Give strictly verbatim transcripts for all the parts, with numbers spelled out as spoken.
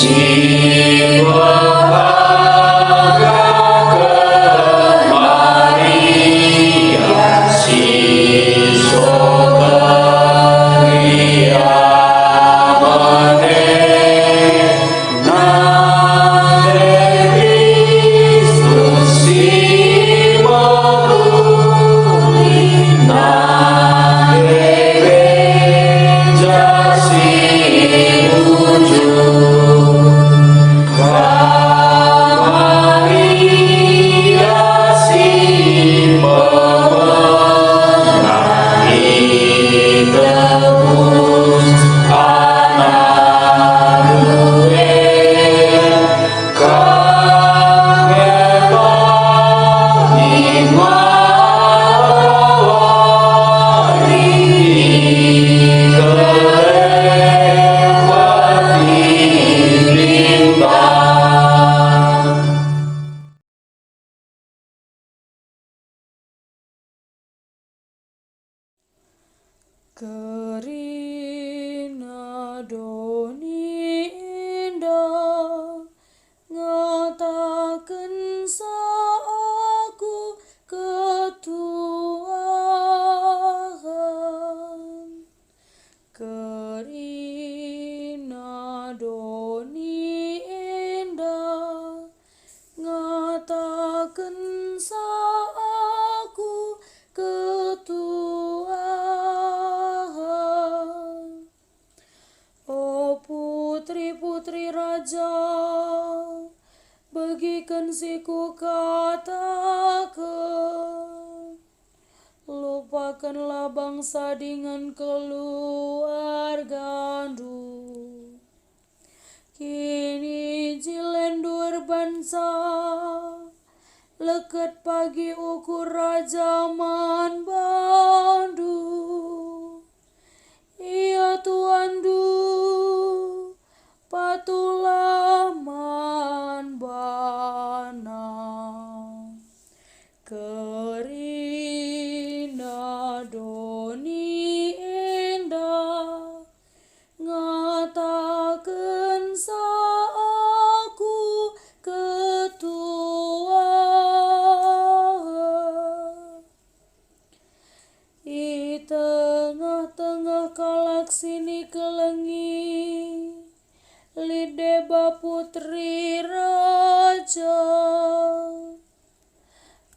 Si mehagaken Maria, si sokan ia mene, nande Kristus si meruli, nande gereja si bujur. Maria si pemena, itebus anakndu e, kami bani mawari, keleng bati bintang. Kerina doni enda ngatakenca aku ketuahen. Kerina doni enda ngatakenca aku ketuahen. O putri-putri raja, begiken si kukataken. Lupakenlah bangsa dingen keluargandu. Kinijil endur banca, leket pagi ukur raja man bandu. Ia tuanndu, patuhlah man bana. Kerina doni enda ngatakenca aku ketuahen. I tengah-tengah kalak si nikelengi, lit deba putri raja.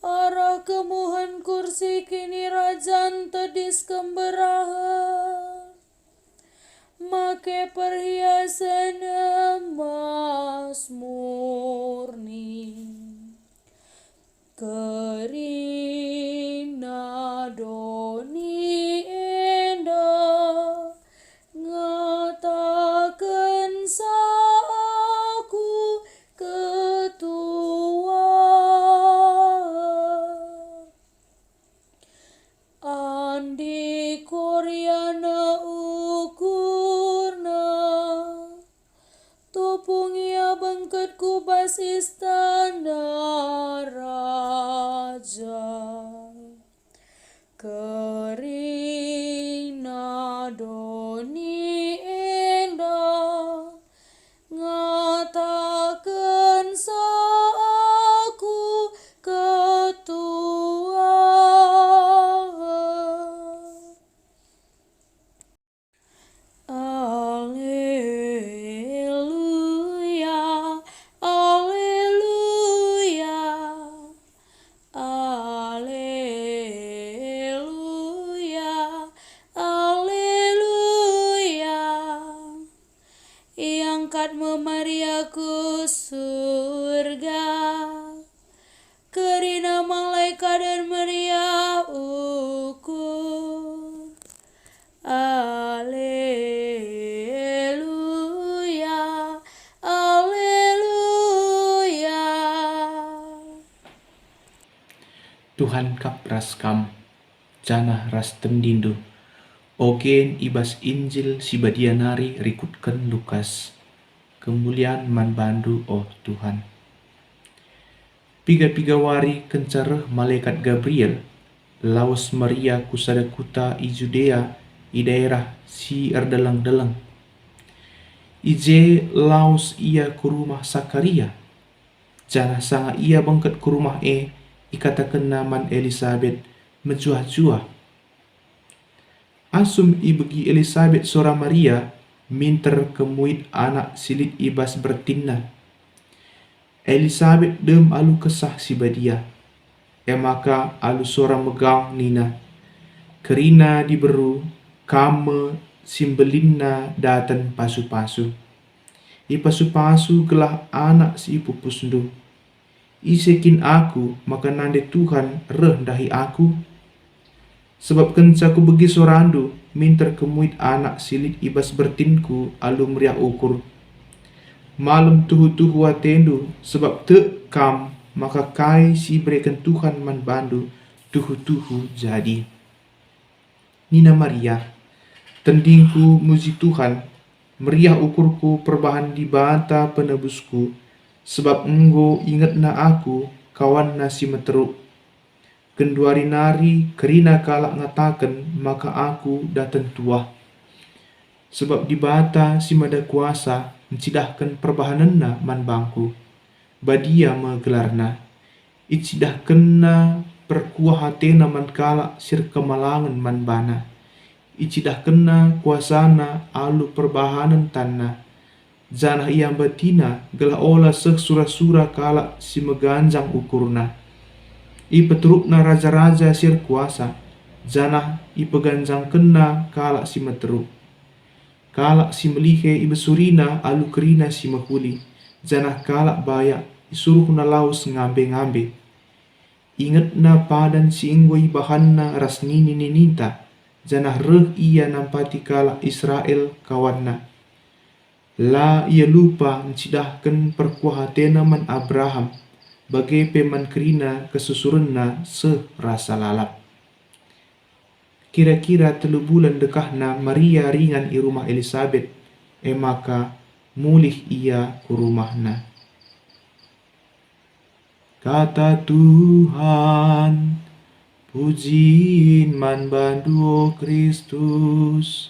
Arah kemuhen kursi kinirajan tedis kemberahen, make perhiasen emas murni. Kerina doni enda ngatakenca aku ketuahen. Andi koriana ukurna, tupung ia bengket ku bas istana raja. Kerina doni enda ngatakenca aku ketuahen. Aleluya, aleluya, aleluya, aleluya. Iangkat me Maria ku surga. Kerina malaikat meriah ukur. Aleluya, aleluya. Tuhan kap ras kam, janah ras tendindu. Ogen i bas Injil si badia nari rikutken Lukas. Kemulian man bandu, o Tuhan. Piga-piga wari kenca reh malekat Gabriel, lawes Maria ku sada kuta i Judea i daerah si erdeleng-deleng. I je lawes ia ku rumah Sakaria, janah sanga ia bengket ku rumah e, ikatakenna man Elisabet mejuah-juah. Asum ibegi Elisabet sora Maria, minter kemuit anak si lit i bas bertinna. Elisabet dem alu Kesah Si Badia. E maka alu sora megang nina, "Kerina diberu, kam me si mbelinna daten pasu-pasu. Ipasu-pasu gelah anak si ipupusndu. Ise kin aku maka nande Tuhan reh ndahi aku? Sebab kenca kubegi sorandu, minter kemuit anak si lit i bas bertinku alu meriah ukur. Malem tuhu-tuhu atendu, sebab tek kam maka kai si ibereken Tuhan man bandu tuhu-tuhu jadi." Nina Maria, "Tendingku muji Tuhan, meriah ukurku perbahan Dibata Penebusku, sebab enggo ingetNa aku, kawanNa si meteruk. Genduari nari kerina kalak ngataken maka aku daten tuah. Sebab Dibata si Mada Kuasa ncidahken perbahanenNa man bangku. Badia me gelarNa. IcidahkenNa perkuah ateNa man kalak si erkemalangen man baNa. IcidahkenNa kuasaNa alu perbahanen tanNa, janah iambatiNa gelah ola seh sura-sura kalak si meganjang ukurna. IpeterukNa raja-raja si erkuasa, janah ipeganjangkenNa kalak si meteruk. Kalak si melihe ibesuriNa alu kerina si mehuli, janah kalak bayak isuruhNa lawes ngambe-ngambe. IngetNa padan si enggo ibahanNa ras nini-nininta, janah reh Ia nampati kalak Israel kawanNa. La Ia lupa ncidahken perkuah ateNa man Abraham, bage pe man kerina kesusurenNa seh rasa lalap." Kira-kira telu bulan dekahna Maria ringan i rumah Elisabet, e maka mulih ia ku rumahna. Kata Tuhan. Pujin man bandu, o Kristus.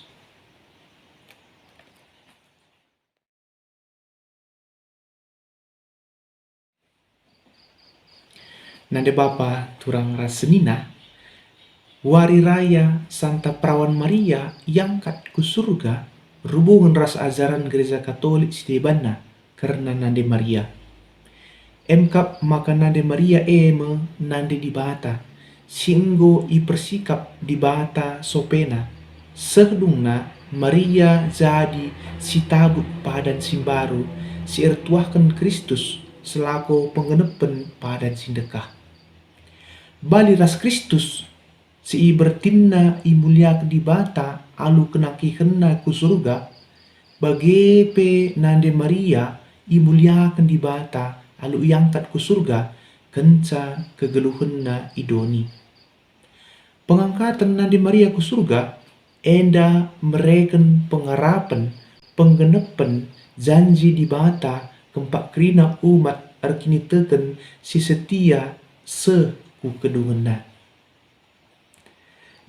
Nande bapa turang ras senina, wari raya Santa Perawan Maria iangkat ku Surga rubungen ras ajaran Gereja Katolik si debanna kerna Nande Maria. Emkap maka Nande Maria e me Nande Dibata, si enggo ipersikap Dibata sopena. Seh dungna Maria jadi si tabut padan si mbaru, si ertuahken Kristus selaku penggenepen padan si ndekah. Bali ras Kristus, si ibertinna imuliaken Dibata alu kenangkihenna ku Surga, bage pe Nande Maria imuliaken Dibata alu iangkat ku Surga kenca kegeluhenna i doni. Pengangkaten Nande Maria ku Surga enda mereken pengarapen, penggenepen janji Dibata kempak kerina umat erkiniteken si setia seh ku kedungenna.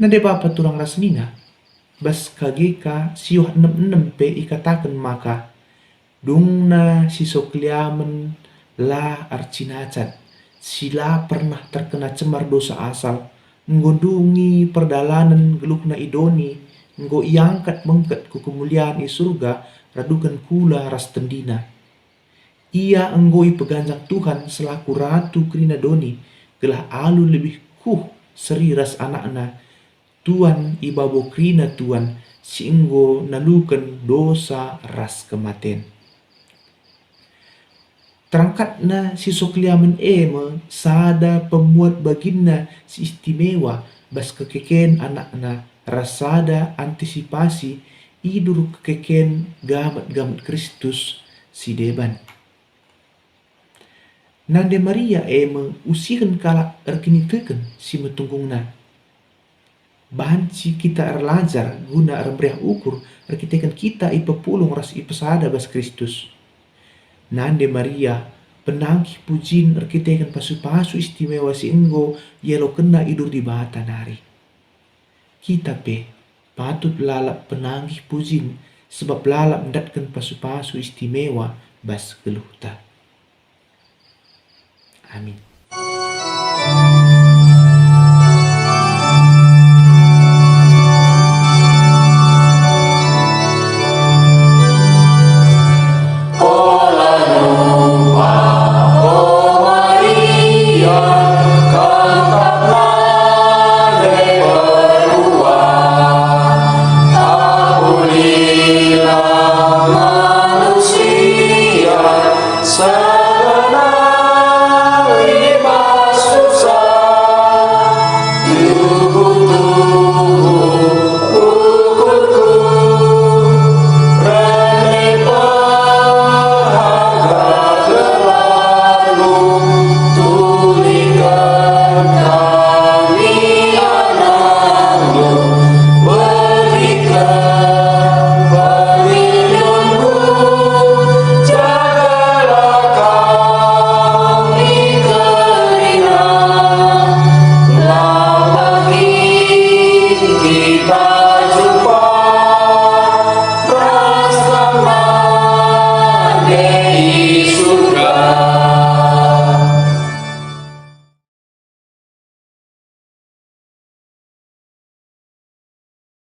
Nande bapa turang ras senina, bas K G K siwah enem enem pe ikataken maka, "Dungna si sokeliamen la ercinacat, si la pernah terkena cemar dosa asal, enggo ndungi perdalanen geluhna i doni, enggo iangkat bengket ku kemulian i Surga raduken kula ras tendina. Ia enggo ipeganjang Tuhan selaku Ratu kerina doni, gelah alu lebih kuh seri ras anakna, tuan i babo kerina tuan si enggo naluken dosa ras kematen." Terangkatna si sokeliamen e me sada pemuat baginna si istimewa bas kekeken anakna ras sada antisipasi idur kekeken gamet-gamet Kristus si deban. Nande Maria e me usihen kalak erkiniteken si metunggungna. Banci kita erlajar guna ermeriah ukur erkiteken kita ipepulung ras ipesada bas Kristus. Nande Maria penangkih pujin erkiteken pasu-pasu istimewa si enggo ialokenna idur Dibata nari. Kita pe patut lalap penangkih pujin sebab lalap ndatken pasu-pasu istimewa bas geluhta. Amin.